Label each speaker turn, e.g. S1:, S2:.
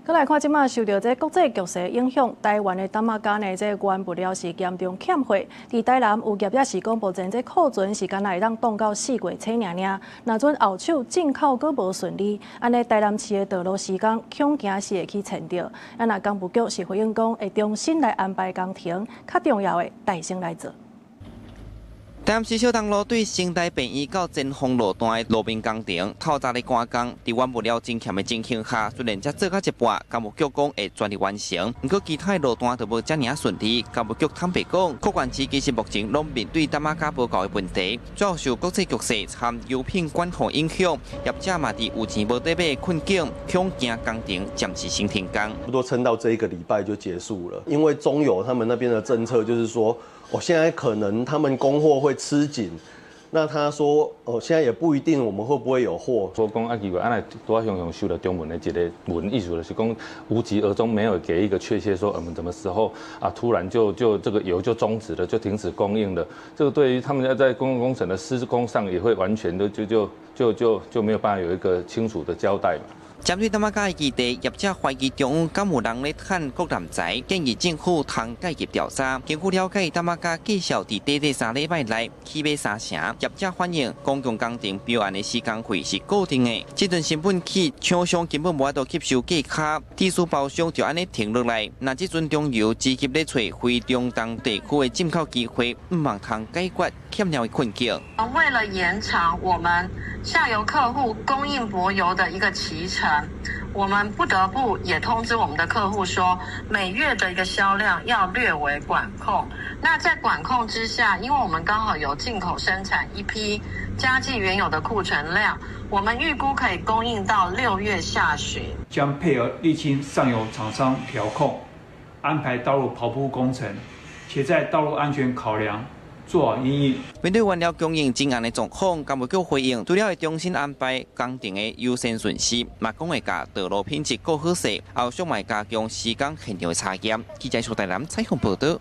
S1: 閣來看這馬受著這國際局勢影響，台灣的淡馬錫呢，這原物料是嚴重欠貨。佇台南有業者是講，目前這庫存是干焦會當擋到4月初爾爾。若準後手進口閣無順利，按呢台南市的道路施工恐驚是會去延著。啊，若工務局是回應講，會重新來安排工程，較重要的代先來做。
S2: 台南市小東路對成大病院到前鋒路段的路面工程，透早咧趕工，佇原物料真欠的情形下，雖然才做到一半，工務局講會全力完成，毋過其他的路段就無遮爾順利。工務局坦白講，各縣市其實目前攏面對淡馬錫無夠的問題，主要受國際局勢和油品管控影響，業者嘛佇有錢無得買的困境，恐驚工程暫時先停工。
S3: 差不多撐到這一個禮拜就結束了，因為中油他們那邊的政策就是說，我現在可能他們供貨會吃緊，那他說，哦，現在也不一定我們會不會有貨。
S4: 說講啊，奇怪，按呢拄仔雄雄收著中文的一个文，意思就是講無疾而終，沒有給一個確切說，我們什麼時候啊，突然就這個油就終止了，就停止供應了。這個對於他們要在公共工程的施工上，也會完全的就沒有辦法有一個清楚的交代嘛。
S2: 針對淡馬錫的議題，業者懷疑中央敢有人咧趁國南財，建議政府通介入調查。根據了解，淡馬錫繼續佇短短3禮拜內起碼三成。業者反映，公共工程標案的施工費是固定的，這陣成本起，廠商根本無法度吸收價卡，技術包商就按呢停落來。若這陣中油積極咧揣非中東地區的進口機會，毋望通解決欠料的困境。
S5: 為了延長我們下游客戶供應柏油的一個期程，我們不得不也通知我們的客戶說，每月的一個銷量要略為管控。那在管控之下，因為我們剛好有進口生產一批加計原有的庫存量，我們預估可以供應到6月下旬。
S6: 將配合瀝青上游廠商調控，安排道路刨鋪工程，且在道路安全考量，做好因應。
S2: 面對原料供應真絚的狀況，工務局回應，除了會重新安排工程的優先順序，嘛講會共道路品質顧好勢，後續嘛會加強施工現場的查驗。記者蘇台南採訪報道。